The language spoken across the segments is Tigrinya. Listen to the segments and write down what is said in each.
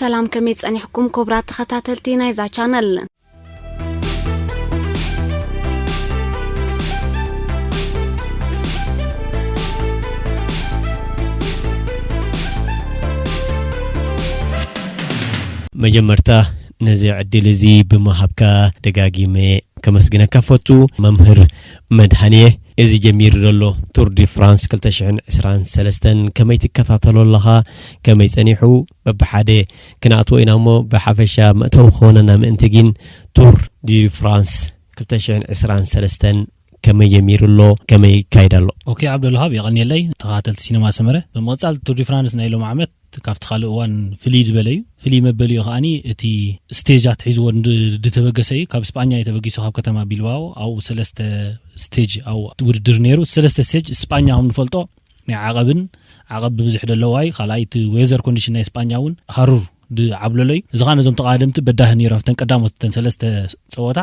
ሰላም፣ ከመይ ጸኒሕኩም ክቡራት ተኸታተልቲ ናይዛ ቻነል? መጀመርታ ነዚ ዕድል እዚ ብምሃብካ ደጋጊመ ከመስግነካ ፈቱ። መምህር መድሃንየ፣ እዚ ጀሚሩ ዘሎ ቱር ዲ ፍራንስ ክልተ ሽሕን ዕስራን ሰለስተን ከመይ ትከታተሎ ኣለኻ? ከመይ ጸኒሑ? በብሓደ ክነኣትዎ ኢና እሞ፣ ብሓፈሻ መእተዊ ክኾነና ምእንቲ ግን፣ ቱር ዲ ፍራንስ ክልተ ሽሕን ዕስራን ሰለስተን ከመይ ጀሚሩ ኣሎ? ከመይ ይካየድ ኣሎ? ኦኬ፣ ዓብደልውሃብ፣ የቐንየለይ። ተኸታተልቲ ሲነማ ሰመረ፣ ብምቕጻል ቱር ዲ ፍራንስ ናይ ሎም ዓመት ካብቲ ካልእ እዋን ፍልይ ዝበለ እዩ። ፍልይ መበሊኡ ከኣኒ እቲ ስቴጃት ሒዝዎ እንድ-፣ ድተበገሰ እዩ። ካብ ስጳኛ እዩ ተበጊሱ፣ ካብ ከተማ ቢልባኦ። ኣብኡ ሰለስተ ስቴጅ ኣብኡ ውድድር ነይሩ። እቲ ሰለስተ ስቴጅ ስጳኛ ከም ንፈልጦ ናይ ዓቐብን፣ ዓቐብ ብብዝሒ ደለዋ እዩ። ካልኣይ እቲ ዌዘር ኮንዲሽን ናይ ስጳኛ እውን ሃሩር ድዓብለሎ እዩ። እዚ ኸኣ ነዞም ተቓደምቲ በዳሂ ነይሩ። ኣብተን ቀዳሞት እተን ሰለስተ ጸወታ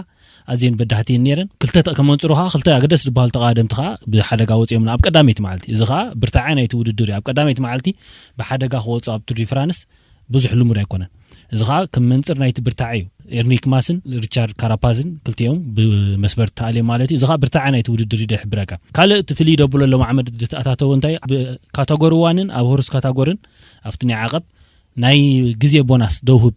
ኣዝየን በዳህቲ እየን ነይረን። ክልተ ተ-፣ ከመንጽሩ ኸኣ ክልተ ኣገደስ ዝበሃሉ ተቓደምቲ ኸኣ ብሓደጋ ወጺኦም ኣብ ቀዳመይቲ መዓልቲ። እዚ ኸኣ ብርታዐ ናይቲ ውድድር እዩ። ኣብ ቀዳመይቲ መዓልቲ ብሓደጋ ክወጹ ኣብ ቱር ዲ ፍራንስ ብዙሕ ልሙድ ኣይኮነን። እዚ ኸኣ ከም መንጽር ናይቲ ብርታዐ እዩ። ኤንሪክ ማስን ሪቻርድ ካራፓዝን ክልቲኦም ብመስበር ተኣልዮም ማለት እዩ። እዚ ኸኣ ብርታዐ ናይቲ ውድድር እዩ ዝሕብረካ። ካልእ እቲ ፍልይ ደብሎ ሎም ዓመት ዝተኣታተወ እንታይ፣ ኣብ ካተጎሪ ዋንን ኣብ ሆርስ ካታጎርን ኣብቲ ናይ ዓቐብ ናይ ግዜ ቦናስ ደውህብ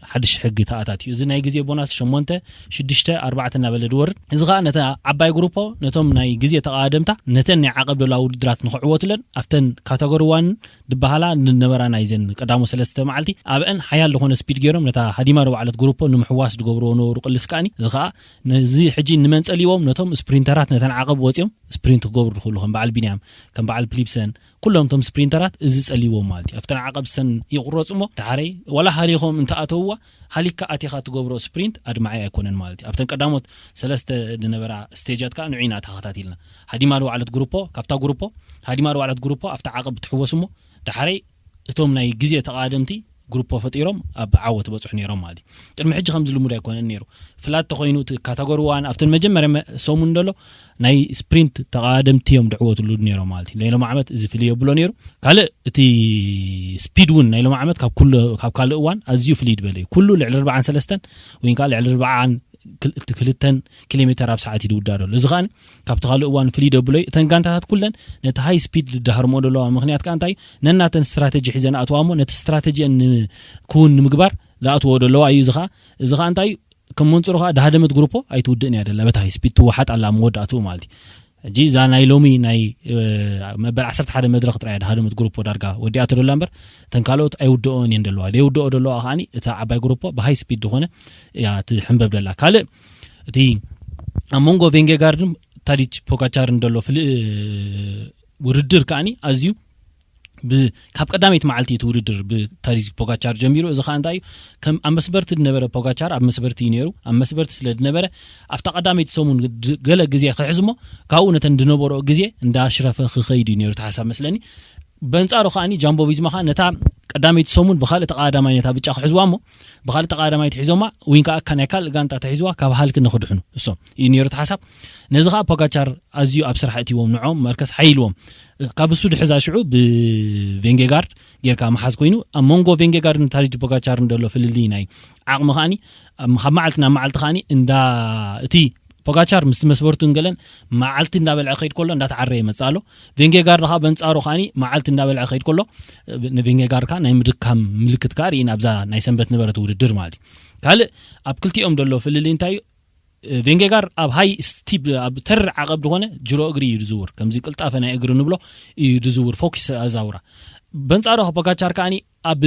ሓድሽ ሕጊ ተኣታት እዩ። እዚ ናይ ግዜ ቦናስ ሸሞንተ፣ ሽዱሽተ፣ ኣርባዕተ እናበለ ድወርድ። እዚ ኸኣ ነታ ዓባይ ግሩፖ፣ ነቶም ናይ ግዜ ተቓደምታ፣ ነተን ናይ ዓቐብ ደላ ውድድራት ንኽዕወትለን፣ ኣብተን ካተጎሪ ዋን ድበሃላ ንነበራ ናይዘን ቀዳሞ ሰለስተ መዓልቲ፣ ኣብአን ሓያል ዝኾነ ስፒድ ገይሮም ነታ ሃዲማ ደባዕለት ግሩፖ ንምሕዋስ ድገብርዎ ነበሩ ቅልስ ከኣኒ። እዚ ኸኣ ነዚ ሕጂ ንመን ጸሊዎም? ነቶም ስፕሪንተራት ነተን ዓቐብ ወጺኦም ስፕሪንት ክገብሩ ድኽእሉ፣ ከም በዓል ቢንያም፣ ከም በዓል ፕሊፕሰን፣ ኩሎም እቶም ስፕሪንተራት እዚ ጸልይዎም ማለት እዩ። ኣብተን ዓቐብ ሰን ይቑረጹ እሞ፣ ዳሕረይ ዋላ ሃሊኾም እንተኣተውዋ፣ ሃሊካ ኣቲኻ ትገብሮ ስፕሪንት ኣድማዒ ኣይኮነን ማለት እዩ። ኣብተን ቀዳሞት ሰለስተ ዝነበራ ስቴጃት ከኣ ንዑ ኢና ተኸታቲልና። ሃዲማ ዝወዓለት ግሩፖ፣ ካብታ ግሩፖ፣ ሃዲማ ዝወዓለት ግሩፖ ኣብታ ዓቐብ ትሕወስ እሞ፣ ዳሕረይ እቶም ናይ ግዜ ተቓደምቲ ግሩፖ ፈጢሮም ኣብ ዓወት በጽሑ ነይሮም ማለት እዩ። ቅድሚ ሕጂ ከምዚ ልሙድ ኣይኮነን ነይሩ። ፍላት ተኾይኑ እቲ ካተጎሪ ዋን ኣብተን መጀመርያ መ-፣ ሰሙን ደሎ ናይ ስፕሪንት ተቓደምቲ እዮም ድዕወትሉ ነይሮም ማለት እዩ። ናይ ሎም ዓመት እዚ ፍልይ የብሎ ነይሩ። ካልእ እቲ ስፒድ እውን ናይ ሎም ዓመት ካብ ኩሉ፣ ካብ ካልእ እዋን ኣዝዩ ፍልይ ዝበለ እዩ። ኩሉ ልዕሊ ኣርባዓን ሰለስተን ወይ ከዓ ልዕሊ ኣርባዓን ክል-፣ ክልተን ኪሎ ሜተር ኣብ ሰዓት እዩ ዝውዳእ ዘሎ። እዚ ኸኣ ካብቲ ካልእ እዋን ፍልይ ደብሎ እዩ። እተን ጋንታታት ኩለን ነቲ ሃይ ስፒድ ዝዳሃርሞ ዘለዋ ምኽንያት ከኣ እንታይ እዩ? ነናተን ስትራተጂ ሒዘን ኣእትዋ እሞ ነቲ ስትራተጂአን ን-፣ ክውን ንምግባር ዝኣትዎ ዘለዋ እዩ። እዚ ኸኣ፣ እዚ ኸኣ እንታይ እዩ? ከም መንጽሩ ኸኣ ዳሃደመት ግሩፖ ኣይትውድእን እያ ደላ። በታ ሃይ ስፒድ ትወሓጥ ኣላ መወዳእትኡ ማለት እዩ። ሕጂ እዛ ናይ ሎሚ ናይ፣ እ፣ መበል ዓሰርተ ሓደ መድረኽ ጥራይ እያ ዳሃደመት ግሩፖ ዳርጋ ወዲኣቶ ደላ እምበር፣ እተን ካልኦት ኣይውድኦን እየን ደለዋ። ዘይውድኦ ደለዋ ከኣኒ እታ ዓባይ ግሩፖ ብሃይ ስፒድ ዝኾነ እያ ትሕንበብ ደላ። ካልእ እቲ ኣብ መንጎ ቬንጌጋርድን ታዲች ፖጋቻርን ደሎ ፍል-፣ ውድድር ከኣኒ ኣዝዩ ብ-፣ ካብ ቀዳመይቲ መዓልቲ እቲ ውድድር ብታዲች ፖጋቻር ጀሚሩ። እዚ ኸኣ እንታይ እዩ? ከም ኣብ መስበርቲ ዝነበረ ፖጋቻር ኣብ መስበርቲ እዩ ነይሩ። ኣብ መስበርቲ ስለ ዝነበረ፣ ኣብታ ቀዳመይቲ ሰሙን ድ-፣ ገለ ግዜ ክሕዝ እሞ፣ ካብኡ ነተን ዝነበሮ ግዜ እንዳሽረፈ ክኸይድ እዩ ነይሩ እቲ ሓሳብ መስለኒ። በንጻሩ ከኣኒ ጃምቦ ቪዝማ ኸኣ ነታ ቀዳመይቲ ሰሙን ብኻልእ ተቓዳማይ ነታ ብጫ ክሕዝዋ እሞ፣ ብኻልእ ተቓዳማይ ትሒዞማ፣ ወይ ከኣ ካ-፣ ናይ ካልእ ጋንታ ተሒዝዋ ካብ ሃልኪ ንኽድሕኑ እሶም እዩ ነይሩ እቲ ሓሳብ። ነዚ ኸኣ ፖጋቻር ኣዝዩ ኣብ ስራሕ እትዎም ንዖም መርከስ ሓይልዎም። ካብ እሱ ድሕዛ ሽዑ ብቬንጌጋርድ ጌርካ ምሓዝ ኮይኑ፣ ኣብ መንጎ ቬንጌጋርድን ታዲች ፖጋቻርን ዘሎ ፍልልይ ናይ ዓቕሚ ከኣኒ፣ ኣብ፣ ካብ መዓልቲ ናብ መዓልቲ ከኣኒ እንዳ እቲ ፖጋቻር ምስቲ መስበርቱን ገለን መዓልቲ እንዳበልዐ ከይድ ከሎ እንዳተዓረየ ይመጽእ ኣሎ። ቬንጌጋርድ ከኣ በንጻሩ ከኣኒ መዓልቲ እንዳበልዐ ከይድ ከሎ፣ ንቬንጌጋርድ ከኣ ናይ ምድካም ምልክት ከኣ ርኢና ኣብዛ ናይ ሰንበት ነበረት ውድድር ማለት እዩ። ካልእ ኣብ ክልቲኦም ዘሎ ፍልልይ እንታይ እዩ? ቬንጌጋርድ ኣብ ሃይ ስቲፕ፣ ኣብ ተር ዓቐብ ዝኾነ ጅሮ እግሪ እዩ ዝዝውር። ከምዚ ቅልጣፈ ናይ እግሪ ንብሎ እዩ ዝዝውር፣ ፎኪስ ኣዛውራ። በንጻሩ ፖጋቻር ከኣኒ ኣብ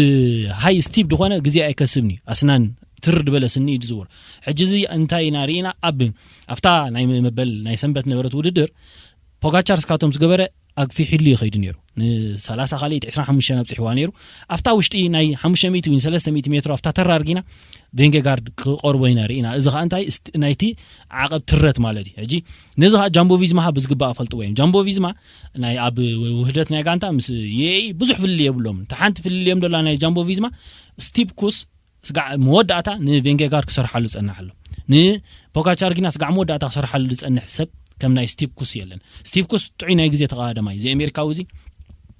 ሃይ ስቲፕ ዝኾነ ግዜ ኣይከስብን እዩ። ኣስናን ትር ዝበለ ስኒ እዩ ዝዝውር። ሕጂ እዚ እንታይ ኢና ርኢና? ኣብ፣ ኣብታ ናይ መበል ናይ ሰንበት ነበረት ውድድር ፖጋቻር እስካቶም ዝገበረ ኣግፊሕሉ ይኸይዱ ነይሩ። ንሰላሳ ካልኣይቲ ዕስራን ሓሙሽተን ኣብጽሕዋ ነይሩ። ኣብታ ውሽጢ ናይ ሓሙሽተ ሚእቲ ወይ ሰለስተ ሚእቲ ሜትሮ ኣብታ ተራ ኣርጊና ቬንጌጋርድ ክቐርቦ ኢና ርኢና። እዚ ኸኣ እንታይ? እስት-፣ ናይቲ ዓቐብ ትረት ማለት እዩ። ሕጂ ነዚ ኸኣ ጃምቦ ቪዝማ ብዝግባእ ፈልጥዎ እዮም። ጃምቦ ቪዝማ ናይ ኣብ ውህደት ናይ ጋንታ ምስ የኢ ብዙሕ ፍልልይ የብሎምን። እታ ሓንቲ ፍልልዮም ደላ ናይ ጃምቦ ቪዝማ፣ ስቲፕ ኩስ ስጋዕ መወዳእታ ንቬንጌጋርድ ክሰርሓሉ ዝጸንሕ ኣሎ። ንፖጋቻር ግና ስጋዕ መወዳእታ ክሰርሓሉ ዝጸንሕ ሰብ ከም ናይ ስቲፕ ኩስ የለን። ስቲፕ ኩስ ጥዑይ ናይ ግዜ ተቓዳማይ፣ እዚ ኣሜሪካዊ እዚ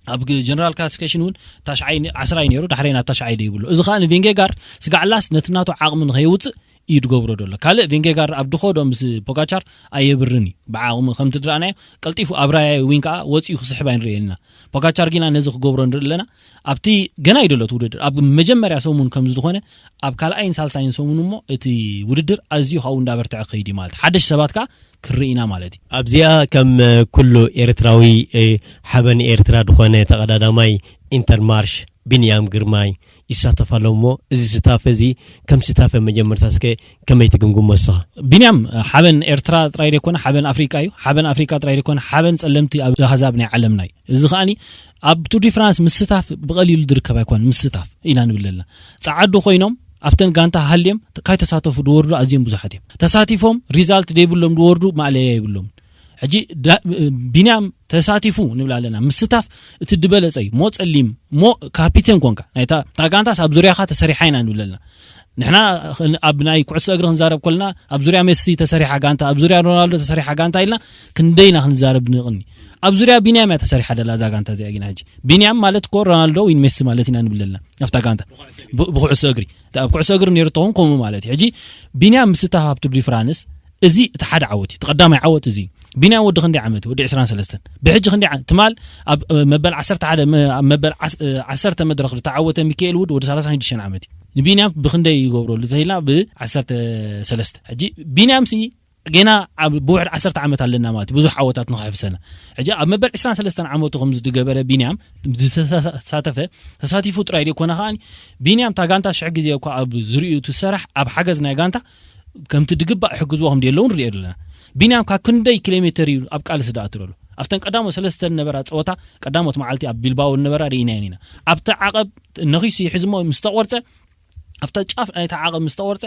ኣብ ጀነራል ክላሲፊኬሽን እውን ታሽዓይ ዓስራይ ነይሩ፣ ዳሕራይ ናብ ታሽዓይ ደይብሉ። እዚ ከዓ ንቬንጌጋርድ ስጋዕ ላስ ነቲ ናቱ ዓቕሚ ንኸየውፅእ እዩ ድገብሮ ዘሎ። ካልእ ቬንጌጋርድ ኣብ ድኾዶ ምስ ፖጋቻር ኣየብርን እዩ። ብዓቕሚ ከምቲ ድረኣናዮ ቀልጢፉ ኣብ ራያይ ዊን ከዓ ወፂኡ ክስሕብ ኣይንርእየልና። ፖጋቻር ጊና ነዚ ክገብሮ ንርኢ ኣለና። ኣብቲ ገና ይደሎት ውድድር ኣብ መጀመርያ ሰሙን ከም ዝኾነ ኣብ ካልኣይን ሳልሳይን ሰሙን እሞ እቲ ውድድር ኣዝዩ ካብኡ እንዳበርትዐ ክኸይድ እዩ ማለት ሓደሽ ሰባት ከዓ ክርኢና ማለት እዩ። ኣብዚኣ ከም ኩሉ ኤርትራዊ ሓበን ኤርትራ ዝኾነ ተቐዳዳማይ ኢንተርማርሽ ቢንያም ግርማይ ይሳተፍ ኣሎ እሞ እዚ ስታፍ እዚ ከም ስታፈ መጀመርታ እስከ ከመይ ትግምግሞ እስኻ? ቢንያም ሓበን ኤርትራ ጥራይ ደይኮነ ሓበን ኣፍሪቃ እዩ። ሓበን ኣፍሪቃ ጥራይ ደይኮነ ሓበን ጸለምቲ ኣብ ኣህዛብ ናይ ዓለምና እዩ። እዚ ከኣኒ ኣብ ቱር ዲ ፍራንስ ምስታፍ ብቐሊሉ ዝርከብ ኣይኮነን። ምስታፍ ኢና ንብል ኣለና። ጸዓዱ ኮይኖም ኣብተን ጋንታ ሃልዮም ካይተሳተፉ ዝወርዱ ኣዝዮም ብዙሓት እዮም። ተሳቲፎም ሪዛልት ደይብሎም ዝወርዱ ማእለያ የብሎም። ሕጂ ቢንያም ተሳቲፉ ንብል ኣለና። ምስታፍ እቲ ዝበለጸ እዩ። ሞ ጸሊም ሞ ካፒቴን ኮንካ ናይታ እታ ጋንታስ ኣብ ዙርያኻ ተሰሪሓ ኢና ንብል ኣለና። ንሕና ኣብ ናይ ኩዕሶ እግሪ ክንዛረብ ከለና ኣብ ዙርያ ሜሲ ተሰሪሓ ጋንታ፣ ኣብ ዙርያ ሮናልዶ ተሰሪሓ ጋንታ ኢልና ክንደይና ክንዛረብ ንቕኒ። ኣብ ዙርያ ቢንያም እያ ተሰሪሓ ደላ እዛ ጋንታ እዚኣ። ጊና ሕጂ ቢንያም ማለት እኮ ሮናልዶ ወይ ሜሲ ማለት ኢና ንብል ኣለና ኣብታ ጋንታ ብኩዕሶ እግሪ። ኣብ ኩዕሶ እግሪ ነይሩ ተኾን ከምኡ ማለት እዩ። ሕጂ ቢንያም ምስታፍ ኣብ ቱር ዲ ፍራንስ እዚ እቲ ሓደ ዓወት እዩ። እቲ ቀዳማይ ዓወት እዚ እዩ። ቢንያም ወዲ ክንደይ ዓመት እዩ? ወዲ ዕስራን ሰለስተን። ብሕጂ ክንደይ ዓመት? ትማል ኣብ መበል ዓሰርተ ሓደ ኣብ መበል ዓሰርተ መድረኽ ዝተዓወተ ሚካኤል ውድ ወዲ ሰላሳን ሽዱሽተን ዓመት እዩ። ንቢንያም ብክንደይ ይገብረሉ ተይልና ብ ዓሰርተ ሰለስተ። ሕጂ ቢንያም ሲ ጌና ኣብ ብውሕድ ዓሰርተ ዓመት ኣለና ማለት ብዙሕ ዓወታት ንኸሕፍሰና። ሕጂ ኣብ መበል ዕስራን ሰለስተን ዓመቱ ከም ዝገበረ ቢንያም ዝተሳተፈ ተሳቲፉ ጥራይ ደይኮነ ከኣ ቢንያም ታጋንታ ሽሕ ግዜ እኳ ኣብ ዝርእዩ ትሰራሕ ኣብ ሓገዝ ናይ ጋንታ ከምቲ ድግባእ ሕግዝዎ ከም ደየለዉ ንርእዮ ኣለና። ቢንያም ካብ ክንደይ ኪሎ ሜተር እዩ ኣብ ቃልሲ ደኣ ትረሉ ኣብተን ቀዳሞት ሰለስተ ነበራ ፀወታ ቀዳሞት መዓልቲ ኣብ ቢልባው ነበራ ርኢናየን ኢና። ኣብቲ ዓቐብ ነኺሱ ይሕዝሞ ምስ ተቆርፀ ኣብታ ጫፍ ናይታ ዓቐብ ምስ ተቆርፀ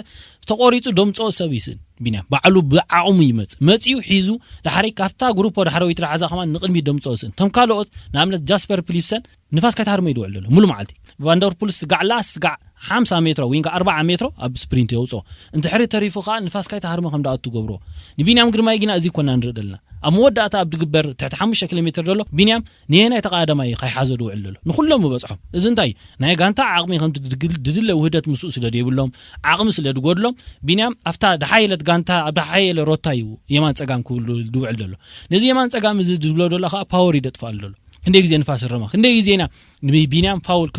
ተቆሪፁ ደምፅኦ ሰብ ይስእን። ቢንያም ባዕሉ ብዓቕሙ ይመፅ መፂኡ ሒዙ ዳሕሪ ካብታ ግሩፖ ዳሕረወይቲ ዳሓዛ ከማን ንቅድሚት ደምፅኦ ስእን። እቶም ካልኦት ንኣብነት ጃስፐር ፕሊፕሰን ንፋስ ከይተሃርመ ይድውዕል ዘሎ ሙሉ መዓልቲ። ቫንደርፑል ስጋዕ ላስ ስጋዕ ሓምሳ ሜትሮ ወይ ከዓ ኣርባዓ ሜትሮ ኣብ ስፕሪንት የውፅኦ። እንድሕሪ ተሪፉ ከዓ ንፋስ ከይተሃርመ ከም ደኣ ትገብሮ። ንቢንያም ግርማይ ግና እዚ ኮና ንርኢ ደለና ኣብ መወዳእታ ኣብ ድግበር ትሕቲ ሓሙሽተ ኪሎ ሜትር ዘሎ ቢንያም ንየናይ ተቃዳማይ ከይሓዘ ድውዕል ዘሎ ንኩሎም ምበፅሖም። እዚ እንታይ ናይ ጋንታ ዓቕሚ ከምቲ ድድለ ውህደት ምስኡ ስለ ድየብሎም ዓቕሚ ስለ ድጎድሎም ቢንያም ኣብታ ድሓየለት ጋንታ ኣብ ድሓየለ ሮታ እዩ የማን ፀጋም ክብል ድውዕል ዘሎ። ነዚ የማን ፀጋም እዚ ድብሎ ደሎ ከዓ ፓወር ይደጥፋሉ ደሎ። ክንደይ ግዜ ንፋስ ረማ ክንደይ ግዜ ኢና ንቢንያም ፋውል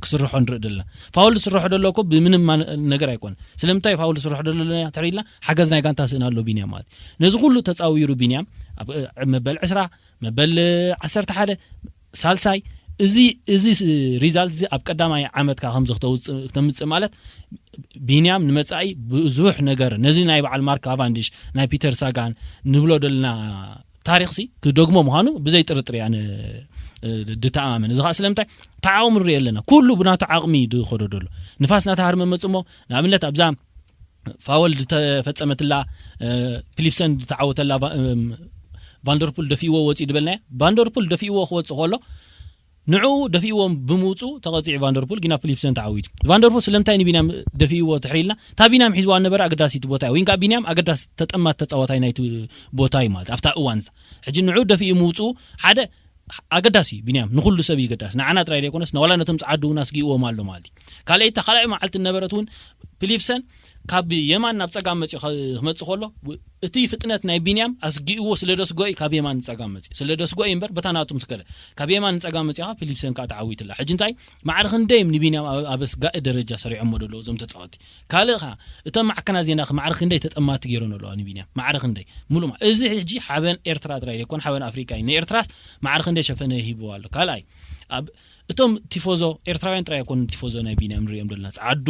ክስርሖ ንርኢ ደለና። ፋውል ዝስርሖ ደሎ እኮ ብምንም ነገር ኣይኮነ። ስለምንታይ ፋውል ዝስርሖ ደሎ ተሪልና ሓገዝ ናይ ጋንታ ስእና ኣሎ ቢንያም ማለት ነዚ ኩሉ ተፃዊሩ ቢንያም ኣብ መበል ዕስራ መበል ዓሰርተ ሓደ ሳልሳይ እዚ እዚ ሪዛልት እዚ ኣብ ቀዳማይ ዓመትካ ከምዚ ክተምፅእ ማለት ቢንያም ንመፃኢ ብዙሕ ነገር ነዚ ናይ በዓል ማርክ ካቫንዲሽ ናይ ፒተር ሳጋን ንብሎ ደልና ታሪክ ሲ ክደግሞ ምዃኑ ብዘይ ጥርጥር እያ ድተኣማመን። እዚ ከዓ ስለምንታይ ተዓቕሙ ንሪኢ ኣለና ኩሉ ብናቱ ዓቕሚ ድኸዶ ደሎ ንፋስ ናተሃርመ መፅሞ ንኣብነት ኣብዛ ፋወል ዝተፈጸመትላ ፊሊፕሰን ዝተዓወተላ ቫንደርፑል ደፊእዎ ወፂኡ ድበልናያ። ቫንደርፑል ደፊእዎ ክወፅእ ከሎ ንዕኡ ደፊእዎም ብምውፁ ተቐፂዑ ቫንደርፑል ጊና ፊሊፕሰን ተዓዊቱ። ቫንደርፑል ስለምንታይ ንቢንያም ደፊእዎ ትሕሪልና እታ ቢንያም ሒዝዋ ነበረ ኣገዳሲቲ ቦታ ወይ ከዓ ቢንያም ኣገዳሲ ተጠማት ተፃወታይ ናይቲ ቦታ እዩ ማለት ኣብታ እዋን እዛ ሕጂ ንዕኡ ደፊኡ ምውፅኡ ሓደ ኣገዳሲ እዩ ቢንያም ንኩሉ ሰብ እዩ ገዳሲ ንዓና ጥራይ ዘይኮነስ ንዋላ ነቶም ፀዓዱ እውን ኣስጊእዎም ኣሎ ማለት እዩ። ካልኣይታ ካልኣይ መዓልቲ ነበረት እውን ፊሊፕሰን ካብ የማን ናብ ፀጋም መፅኡ ክመፅእ ከሎ እቲ ፍጥነት ናይ ቢንያም ኣስጊእዎ ስለ ደስጎ እዩ ካብ የማን ንፀጋም መፅኡ ስለ ደስጎ እዩ እምበር በታ ናቱ ምስ ከደ ካብ የማን ንፀጋም መፅኡ ከዓ ፊሊፕሰን ከዓ ተዓዊትላ ሕጂ እንታይ ማዕረ ክንደይ እዮም ንቢንያም ኣብ ኣስጋኢ ደረጃ ሰሪዖሞ ደለዉ እዞም ተፃወቲ ካልእ ከዓ እቶም ማዕከና ዜና ማዕረ ክንደይ ተጠማቲ ገይሮም ኣለዋ ንቢንያም ማዕረ ክንደይ ሙሉእ እዚ ሕጂ ሓበን ኤርትራ ጥራይ ዘይኮነ ሓበን ኣፍሪቃ እዩ ንኤርትራስ ማዕረ ክንደይ ሸፈነ ሂብዋ ኣሎ ካልኣይ እቶም ቲፎዞ ኤርትራውያን ጥራይ ኣይኮኑን ቲፎዞ ናይ ቢንያም ንሪኦም ዘለና ፃዓዱ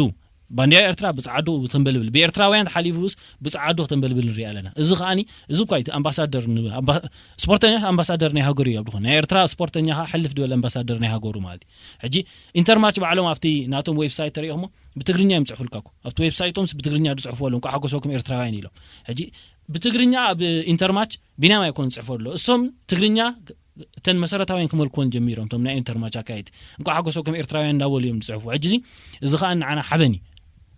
ባንዴራ ኤርትራ ብፃዓዱ ተንበልብል ብኤርትራውያን ሓሊፉስ ብፃዓዱ ተንበልብል ንሪኢ ኣለና እዚ ከዓኒ እዚ እኳ እቲ ኣምባሳደር ስፖርተኛ ኣምባሳደር ናይ ሃገሩ እዩ ኣብድኾን ናይ ኤርትራ ስፖርተኛ ከዓ ሕልፍ ድበል ኣምባሳደር ናይ ሃገሩ ማለት እዩ ሕጂ ኢንተርማች ባዕሎም ኣብቲ ናቶም ዌብሳይት ተሪኢኹሞ ብትግርኛ እዮም ዝፅሕፉልካ እኮ ኣብቲ ዌብሳይቶም ብትግርኛ ዝፅሕፉ ኣለዉ እንኳ ሓጎሰኩም ኤርትራውያን ኢሎም ሕጂ ብትግርኛ ኣብ ኢንተርማች ቢንያም ኣይኮን ዝፅሕፎ ኣሎ እሶም ትግርኛ እተን መሰረታውያን ክመልክወን ጀሚሮም እቶም ናይ ኢንተርማች ኣካየድቲ እንኳ ሓጎሰኩም ኤርትራውያን እንዳበሉ እዮም ዝፅሕፉ ሕጂ እዚ ከዓ ንዓና ሓበን እዩ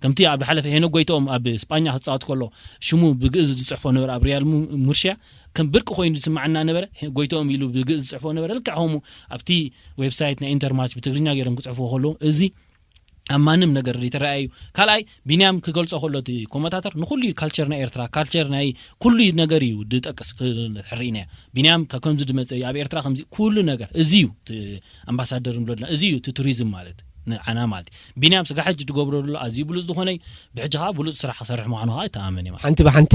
ከምቲ ኣብ ዝሓለፈ ሄኖክ ጎይትኦም ኣብ ስጳኛ ክጻወት ከሎ ሽሙ ብግእዝ ዝጽሕፎ ነበረ ኣብ ሪያል ሙ- ሙርሽያ ከም ብርቂ ኮይኑ ዝስማዓና ነበረ። ጎይትኦም ኢሉ ብግእዝ ዝጽሕፎ ነበረ። ልክዕ ከምኡ ኣብቲ ዌብሳይት ናይ ኢንተርማች ብትግርኛ ገይሮም ክጽሕፍዎ ከለዉ እዚ ኣብ ማንም ነገር ይተረኣየ እዩ። ካልኣይ ቢንያም ክገልጾ ከሎ እቲ ኮመንታተር ንኹሉ እዩ ካልቸር ናይ ኤርትራ ካልቸር ናይ ኩሉ ነገር እዩ ዝጠቅስ። ክሕርኢና ቢንያም ካብ ከምዚ ዝመጸ እዩ ኣብ ኤርትራ ከምዚ ኩሉ ነገር እዚ እዩ እቲ ኣምባሳደር ንብለና እዚ እዩ እቲ ቱሪዝም ማለት ንዓና ማለት እዩ። ቢንያም ስጋ ሕጂ ትገብሮ ዘሎ ኣዝዩ ብሉጽ ዝኾነ እዩ። ብሕጂ ከዓ ብሉጽ ስራሕ ክሰርሕ ምዃኑ ከዓ ይተኣመን እዩ። ሓንቲ ብሓንቲ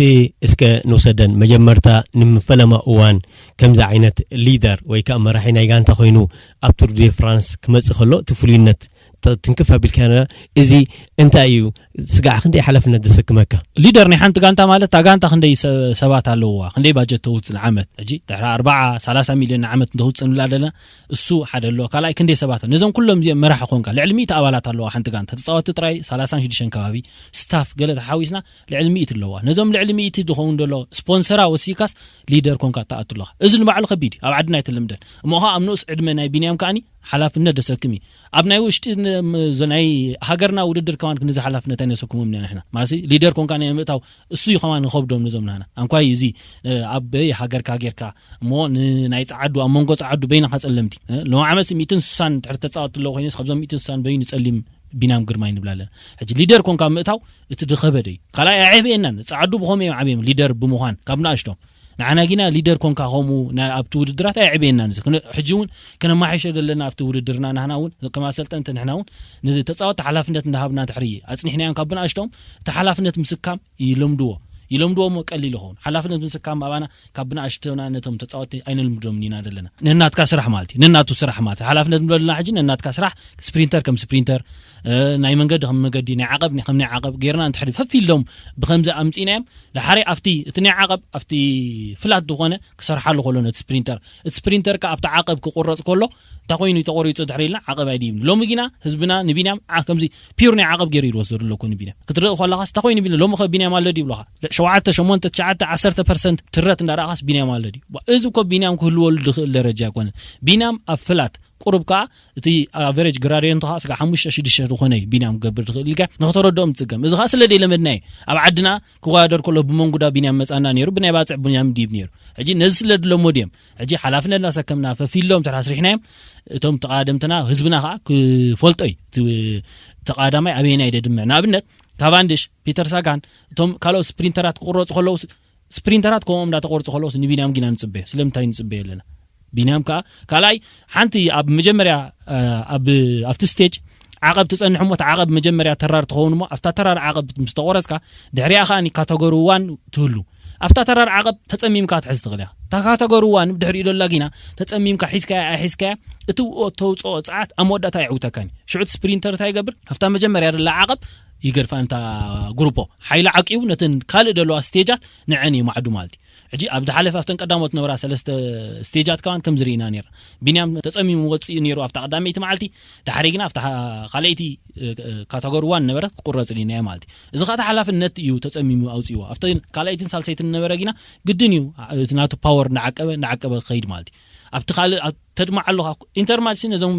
እስከ ንውሰደን። መጀመርታ ንፈለማ እዋን ከምዚ ዓይነት ሊደር ወይ ከዓ መራሒ ናይ ጋንታ ኮይኑ ኣብ ቱር ዲ ፍራንስ ክመጽእ ከሎ እቲ ፍሉይነት ተ- ትንክፍ ኣቢልካ ነራ። እዚ እንታይ እዩ? ስጋዕ ክንደይ ሓላፍነት ዘሰክመካ? ሊደር ናይ ሓንቲ ጋንታ ማለት እታ ጋንታ ክንደይ ሰ- ሰባት ኣለውዋ፣ ክንደይ ባጀት ተውፅእ ንዓመት? ሕጂ ድሕሪ ኣርባዓ ሰላሳ ሚልዮን ንዓመት እንተውፅእ ንብላ ዘለና እሱ ሓደ ኣሎ። ካልኣይ ክንደይ ሰባት ኣሎ? ነዞም ኩሎም እዚኦም መራሒ ኮንካ ልዕሊ ሚእቲ ኣባላት ኣለዋ ሓንቲ ጋንታ። ተፃወትቲ ጥራይ ሰላሳን ሽዱሽተን ከባቢ፣ ስታፍ ገለ ተሓዊስና ልዕሊ ሚእቲ ኣለዋ። ነዞም ልዕሊ ሚእቲ ዝኸውን ዘሎ ስፖንሰራ ወሲካስ ሊደር ኮንካ ትኣቱ ኣለኻ። እዚ ንባዕሉ ከቢድ እዩ፣ ኣብ ዓድና ኣይተለምደን። እሞ ኸዓ ኣብ ንኡስ ዕድመ ናይ ቢንያም ከዓኒ ሓላፍነት ደሰክም እዩ። ኣብ ናይ ውሽጢ ን- ም- ዞ- ናይ ሃገርና ውድድር ከማን ክንዚ ሓላፍነት ኣይነሰክሞም ኢና ንሕና። ማሲ ሊደር ኮንካ ናይ ምእታው እሱ እዩ ከማን ንኸብዶም ንዞም ንህና። ኣንኳይ እዚ እ፣ ኣብ በይ ሃገርካ ጌርካ እሞ ንናይ ጸዓዱ ኣብ መንጎ ጸዓዱ በይንኻ ጸለምቲ እ፣ ሎሚ ዓመት ሚእትን ስሳን ትሕር ተጻወት ኣለዉ ኮይኑ ካብዞም ሚእትን ስሳን በይኑ ጸሊም ቢናም ግርማይ ንብላ ኣለና። ሕጂ ሊደር ኮንካ ምእታው እቲ ድኸበደ እዩ። ካልኣይ ኣይዕብየናን ጸዓዱ ብኸመይ እዮም ዓብዮም ሊደር ብምዃን ካብ ንኣሽቶም ንዓና ጊና ሊደር ኮንካ ከምኡ ናይ ኣብቲ ውድድራት ኣየዕብየናን። እዚ ክነ- ሕጂ እውን ከነማሓይሾ ዘለና ኣብቲ ውድድርና ናህና እውን ከም ኣሰልጠንቲ ንሕና እውን ንተፃወቲ ሓላፍነት እንዳሃብና ድሕሪ ኣፅኒሕናዮም ካብ ብንኣሽቶም እቲ ሓላፍነት ምስካም ይለምድዎ ይለምድዎ እሞ ቀሊል ይኸውን። ሓላፍነት ምስካም ኣባና ካብ ብንኣሽቶና ነቶም ተፃወቲ ኣይነልምዶም ኢና ዘለና። ነናትካ ስራሕ ማለት እዩ። ነናቱ ስራሕ ማለት እዩ። ሓላፍነት ንብሎ ዘለና ሕጂ ነናትካ ስራሕ ስፕሪንተር ከም ስፕሪንተር እ፣ ናይ መንገዲ ከም መንገዲ ናይ ዓቐብ ከም ናይ ዓቐብ ጌርና እንድሕሪ ፈፊሎም ብከምዚ ኣምፂናዮም ድሓሪ ኣብቲ እቲ ናይ ዓቐብ ኣብቲ ፍላት ዝኾነ ክሰርሓሉ ከሎ ነቲ ስፕሪንተር እቲ ስፕሪንተር ከ ኣብቲ ዓቐብ ክቁረፅ ከሎ እንታይ ኮይኑ ተቆሪፁ ድሕሪ ኢልና ዓቐብ ኣይድይብኒ። ሎሚ ግና ህዝብና ንቢንያም ዓ- ከምዚ ፒር ናይ ዓቐብ ገይሩ ይወሰዱ ኣለኩ ንቢንያም ክትርኢ ከለኻስ እንታይ ኮይኑ ቢንያም ሎሚ ከ ቢንያም ኣሎ ድይብሉኻ ሸውዓተ ሸሞንተ ትሽዓተ ዓሰርተ ፐርሰንት ትረት እንዳረኣኻስ ቢንያም ኣሎ ድዩ? ዋ፣ እዚ እኮ ቢንያም ክህልወሉ ዝኽእል ደረጃ ኣይኮነን። ቢንያም ኣብ ፍላት ቁሩብ ከኣ እቲ ኣቨሬጅ ግራዲየንቱ ከኣ ስጋ ሓሙሽተ ሽዱሽተ ዝኾነ እዩ ቢንያም ክገብር ዝኽእል ኢልካ ንኽተረድኦም ትጽገም። እዚ ከኣ ስለ ደይለመድና እዩ። ኣብ ዓድና ክወዳደር ከሎ ብመንጉዳ ቢንያም መጻና ነይሩ፣ ብናይ ባጽዕ ቢንያም ድይብ ነይሩ። ሕጂ ነዚ ስለ ድለሞ ድዮም ሕጂ ሓላፍነት እናሰከምና ፈፊሎም ተራ ኣስሪሕናዮም እቶም ተቓደምትና ህዝብና ከኣ ክፈልጦ እዩ። እቲ ተቓዳማይ ኣበየናይ ደድምዕ ንኣብነት ካቫንድሽ ፒተር ሳጋን እቶም ካልኦት ስፕሪንተራት ክቁረፁ ከለዉ ስፕሪንተራት ከምኦም እንዳተቆርፁ ከለውስ ንቢንያም ጊና ንፅበዮ ስለምንታይ ንፅበዮ ኣለና? ቢንያም ከዓ ካልኣይ ሓንቲ ኣብ መጀመርያ ኣብ ኣብቲ ስቴጅ ዓቐብ ትፀንሕ እሞ እቲ ዓቐብ መጀመርያ ተራር ትኸውን እሞ ኣብታ ተራር ዓቐብ ምስ ተቆረፅካ ድሕሪኣ ከዓ ካተጎሪ ዋን ትህሉ ኣብታ ተራር ዓቐብ ተፀሚምካ ትሕዝ ትኽእል እያ። እታ ካተጎሪ ዋን ብድሕሪኡ ደላ ጊና ተፀሚምካ ሒዝካያ ኣይሒዝካያ እቲ ተውፅኦ ፀዓት ኣብ መወዳእታ ይዕውተካን እዩ። ሽዑ እቲ ስፕሪንተር እንታይ ይገብር ኣብታ መጀመርያ ደላ ዓቐብ ይገድፋ እንታ ግሩፖ ሓይሊ ዓቂቡ ነተን ካልእ ደለዋ ስቴጃት ንዐን እዩ ማዕዱ ማለት እዩ። ሕጂ ኣብ ዝሓለፈ ኣብተን ቀዳሞት ነበራ ሰለስተ ስቴጃት ከማን ከምዚ ርኢና ነርና። ቢንያም ተጸሚሙ ወጺኡ ነይሩ ኣብታ ቀዳመይቲ መዓልቲ፣ ድሓሪ ግና ኣብታ ካልኣይቲ ካተጎሪ ዋን ነበረት ክቁረጽ ርኢናዮ ማለት እዩ። እዚ ከኣ እቲ ሓላፍነት እዩ ተጸሚሙ ኣውጺእዎ። ኣብተን ካልኣይትን ሳልሰይትን ነበረ ግና ግድን እዩ እቲ ናቱ ፓወር እንዳዓቀበ እንዳዓቀበ ክኸይድ ማለት እዩ። ኣብቲ ካልእ ኣብ ተድማዕ ኣለኻ ኢንተርማች ነዞም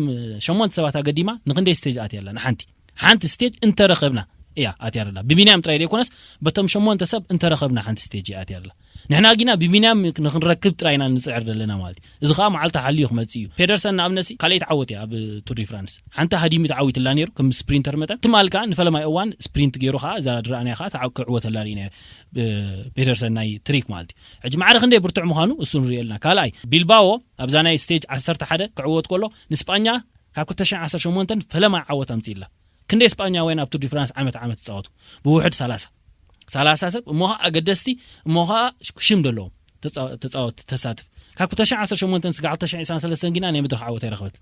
ሸሞንተ ሰባት ኣገዲማ ንክንደይ ስቴጅ ኣትያ ኣላ ንሓንቲ ሓንቲ ስቴጅ እንተረኸብና እያ ኣትያ ኣላ። ብቢንያም ጥራይ ዘይኮነስ በቶም ሸሞንተ ሰብ እንተረኸብና ሓንቲ ስቴጅ እያ ኣትያ ኣላ። ንሕና ጊና ብቢንያም ንክንረክብ ጥራይ ኢና ንጽዕር ዘለና ማለት እዩ። እዚ ከኣ መዓልቲ ሓልዩ ክመጽእ እዩ። ፔደርሰን ንኣብነት ካልኣይቲ ዓወት እያ ኣብ ቱር ዲ ፍራንስ። ሓንቲ ሃዲሚ ተዓዊትላ ነይሩ ከም ስፕሪንተር መጠን። ትማል ከኣ ንፈለማይ እዋን ስፕሪንት ገይሩ ከኣ እዛ ድረኣናያ ከኣ ተዓ- ክዕወተላ ርኢናዮ ብ- ፔደርሰን ናይ ትሪክ ማለት እዩ። ሕጂ ማዕረ ክንደይ ብርቱዕ ምዃኑ እሱ ንሪኦ ኣለና። ካልኣይ ቢልባዎ ኣብዛ ናይ ስቴጅ ዓሰርተ ሓደ ክዕወት ከሎ ንስጳኛ ካብ ክልተ ሽሕን ዓሰርተ ሸሞንተን ፈለማ ዓወት ኣምጺእላ። ክንደይ ስጳኛውያን ኣብ ቱር ዲ ፍራንስ ዓመት ዓመት ይጻወቱ? ብውሕድ ሰላሳ ሰላሳ ሰብ እሞ ኸዓ ኣገደስቲ እሞ ኸዓ ሽም ዘለዎም ተጻ- ተጻወትቲ ተሳትፍ ካብ ክልተ ሽሕን ዓሰርተ ሸሞንተን ስጋዕ ክልተ ሽሕን ዕስራን ሰለስተን ግና ናይ መድረኽ ዓወት ኣይረኸበት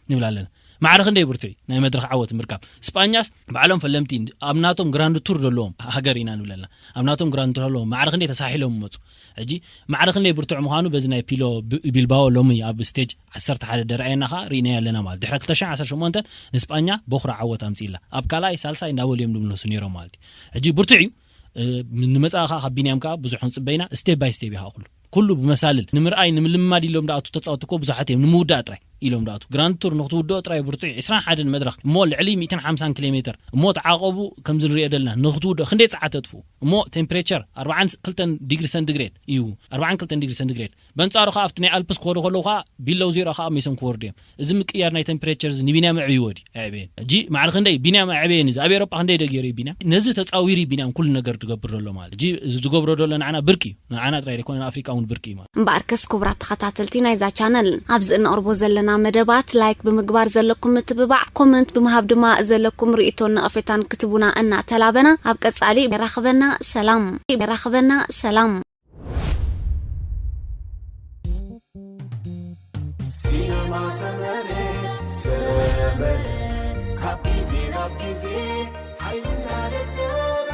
ንብል ኣለና። ማዕረ ክንደይ ብርቱዕ እዩ ናይ መድረኽ ዓወት ምርካብ። ስጳኛስ ባዕሎም ፈለምቲ ኣብ ናቶም ግራንድ ቱር ዘለዎም ሃገር ኢና ንብል ኣለና። ኣብ ናቶም ግራንድ ቱር ዘለዎም ማዕረ ክንደይ ተሳሒሎም ይመጹ። ሕጂ ማዕረ ክንደይ ብርቱዕ ምዃኑ በዚ ናይ ፒሎ ቢ- ቢልባኦ ሎሚ ኣብ ስቴጅ ዓሰርተ ሓደ ደረኣየና ኸዓ ርኢናዮ ኣለና ማለት ድሕሪ ክልተ ሽሕን ዓሰርተ ሸሞንተን ንስጳኛ ቦኽሪ ዓወት ኣምጺእላ ኣብ ካልኣይ ሳልሳይ እንዳበሉ እዮም ዝምለሱ ነይሮም ማለት እዩ። ሕጂ ብርቱዕ እዩ። እ፣ ንመጻኢ ኸዓ ካብ ቢንያም ከኣ ብዙሕ ክንጽበ ኢና። ስቴፕ ባይ ስቴፕ እዩ ኸዓ ኩሉ ኩሉ ብመሳልል ንምርኣይ ንምልማድ ኢሎም ዳኣቱ ተፃወቲ እኮ ብዙሓት እዮም። ንምውዳእ ጥራይ ኢሎም ዳኣቱ። ግራንድ ቱር ንክትውድኦ ጥራይ ብርቱዕ ዕስራን ሓደን መድረኽ እሞ ልዕሊ ሚእትን ሓምሳን ኪሎ ሜትር እሞ ተዓቐቡ። ከምዚ ንሪኦ ደለና ንክትውድኦ ክንደይ ፀዓት ተጥፍኡ እሞ ቴምፕሬቸር ኣርባዓን ክልተን ዲግሪ ሰንቲግሬድ እዩ። ኣርባዓን ክልተን ዲግሪ ሰንቲግሬድ በንጻሩ ከኣ ኣብቲ ናይ ኣልፕስ ክኸዱ ከለዉ ከኣ ቢለው ዜሮ ከኣ መይሶም ክወርዱ እዮም። እዚ ምቅያር ናይ ቴምፕሬቸር እዚ ንቢንያም ኣዕብይዎ ድዩ? ኣዕበየን። ሕጂ ማዕረ ክንደይ ቢንያም ኣዕበየን፣ እዚ ኣብ ኤውሮጳ ክንደይ ዶ ገይሩ እዩ ቢንያም? ነዚ ተጻዊሩ እዩ ቢንያም ኩሉ ነገር ዝገብር ዘሎ ማለት። ሕጂ እዚ ዝገብሮ ዘሎ ንዓና ብርቂ እዩ። ንዓና ጥራይ ዘይኮነ ንኣፍሪቃ እውን ብርቂ እዩ ማለት። እምበኣርከስ ክቡራት ተኸታተልቲ ናይዛ ቻነል፣ ኣብዚ እነቕርቦ ዘለና መደባት ላይክ ብምግባር ዘለኩም ምትብባዕ፣ ኮመንት ብምሃብ ድማ ዘለኩም ርእይቶን ነቐፌታን ክትቡና እናተላበና ኣብ ቀጻሊ የራኽበና። ሰላም። የራኽበና። ሰላም። ሲነማ ሰመረ ሰመረ ካብ ግዜ ናብ ግዜ ሓይሉ እናደለበ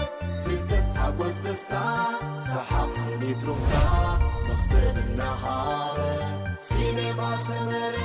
ፍልጠት ሓጎስ ደስታ ሰሓቕ ስኒት ሩፍታ መኽሰብ እናሃበ ሲነማ ሰመረ